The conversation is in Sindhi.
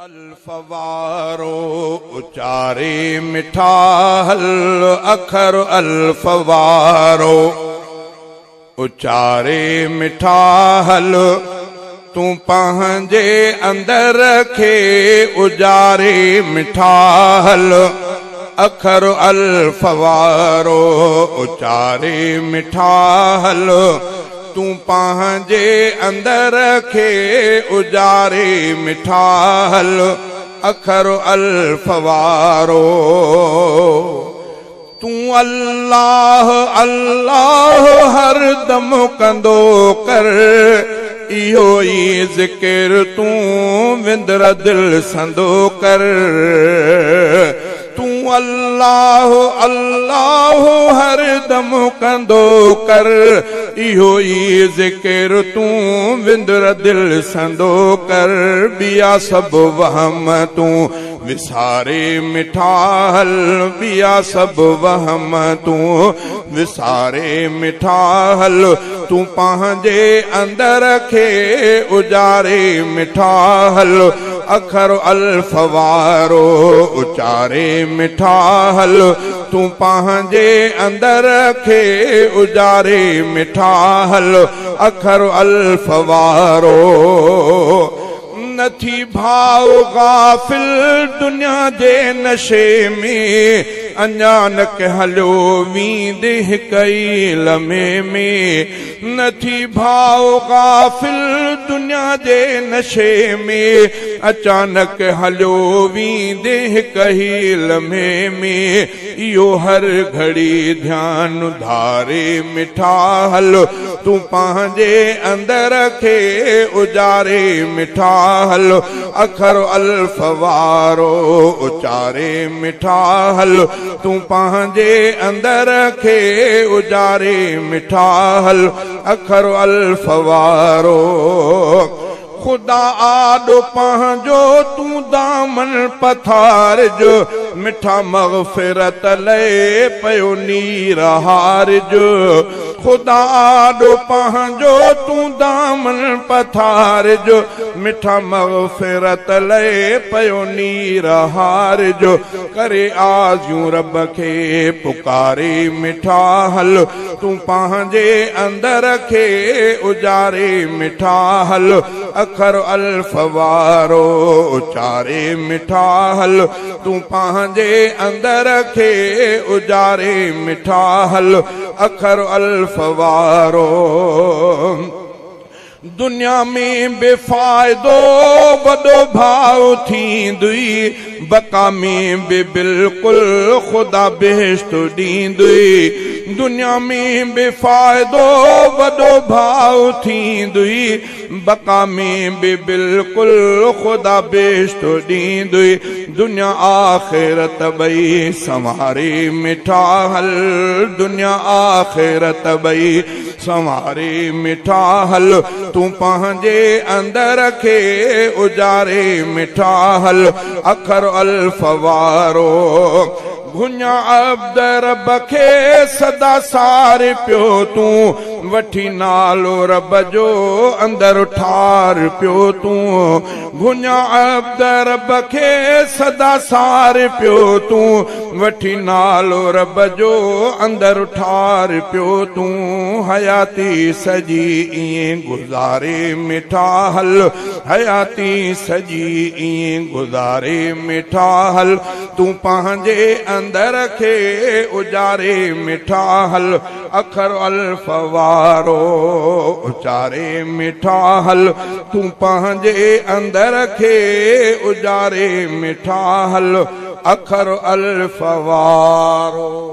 الف وارو اچاري مٺا هل اکر الف وارو اچاري مٺا هل تون پنهنجي اندر کي اجاري مٺا هل اکر الف وارو اچاري مٺا هل تون پنهنجي اندر کي اجاري مٺا هل اکر الف وارو تون الله الله هر دم ڪندو ڪر اهو ئي ذڪر تون وندر دل سندو ڪر تون الله الله هر دم ڪندو ڪر اهو ئي ذڪر تون وندر دل سندو ڪر ٻيا سڀ وهم تون وساري مٺا هل ٻيا سڀ وهم تون وساري مٺا هل تون پنهنجي اندر کي اجاري مٺا هل اکر الف وارو اچاري مٺا هل تون پنهنجي اندر کي اجاري مٺا هل اکر الف وارو نه ٿي ڀاء غافل دنيا جي نشي ۾ اڃا نه ڪه هليو ويندي هڪ ئي لمحي ۾ نه ٿي ڀاء غافل دنيا جي نشي ۾ اچانڪ هليو ويندي هڪ ئي لمحي ۾ اهو هر گهڙي ڌيان ڌاري مٺا هل تون پنهنجي اندر کي اجاري مٺا هل اکر الف وارو اچاري مٺا هل تون پنهنجي اندر کي اجاري مٺا هل اکر الف وارو خدا آڏو پنهنجو تون دامن پٿارج مٺا مغفرت لئي پيو نير هارج خدا آڏو پنهنجو تون دامن پٿارج مٺا مغفرت لئي پيو نير هارج ڪري آزيون رب کي پڪاري مٺا هل تون پنهنجي اندر کي اجاري مٺا هل اکر الف وارو اچاري مٺا هل تون پنهنجي اندر کي اجاري مٺا هل اکر الف وارو دنيا ۾ بي فائدو وڏو ڀاء ٿيندئي، بقا ۾ به بلڪل خدا بهشت ڏيندئي. دنيا ۾ بي فائدو وڏو ڀاء ٿيندئي، بقا ۾ به بلڪل خدا بهشت ڏيندئي. دنيا آخرت ٻئي سنواري مٺا هل، دنيا آخرت ٻئي سنواري مٺا هل تون پنهنجي اندر کي اجاري مٺا هل اکر الف وارو گهڃا عبد رب کي سدا سار پيو تون وٺي نالو رب جو اندر ٺار پيو تون گهڃا عبد رب کي سدا سار پيو تون وٺي نالو رب جو اندر ٺار پيو تون حياتي سڄي ائين گذاري مٺا هل حياتي سڄي ائين گذاري مٺا هل تون پنهنجي اندر کي اجاري مٺا هل اکر الف وارو اچاري مٺا هل تون پنهنجي اندر کي اجاري مٺا هل اکر الف وارو.